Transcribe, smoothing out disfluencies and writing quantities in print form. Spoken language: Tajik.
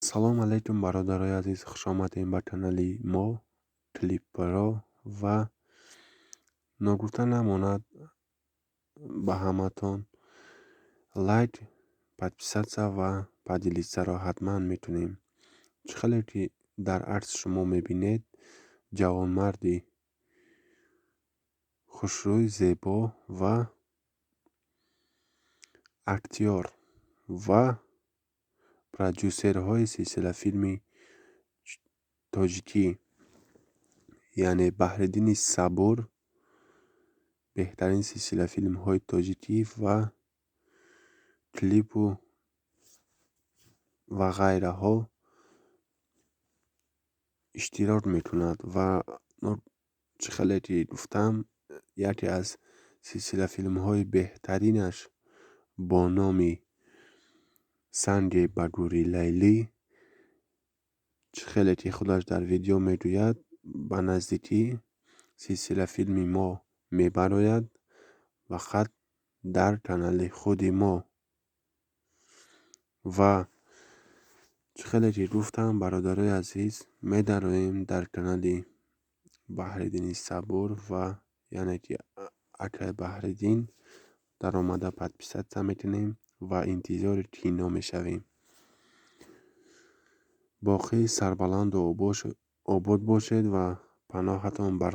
Салом алейкум, бародарои азиз, хушомадем ба канали мо Клипро. Ва ногуфта намонад, ба ҳаматон лайк, подписаться ва поделиться ро ҳатман мекунем. Чӣ хеле ки дар акс шумо мебинед, ҷавонмарди хушрӯй, зебо ва актёр ва продюсерҳои силсилафилми тоҷикӣ, яъне Баҳриддини Сабур, беҳтарин силсилафилмҳои тоҷикӣ ва клипу ва ғайраҳо иштирок мекунад. Ва чӣ хеле ки гуфтам, яке аз силсилафилмҳои беҳтаринаш бо номи «Санге ба гӯри Лайлӣ», чӣ хеле ки худаш дар видео мегӯяд, ба наздикӣ силсилафилми мо мебарояд, фақат дар канали худи мо. Ва чӣ хеле ки гуфтам, бародарои азиз, медароем дар канали Баҳриддини Сабур ва яъне ки акай Баҳриддин даромада подписаться мекунем ва интизори кино мешавем. Боқӣ сарбаланду обод бошед ва паноҳатон бар.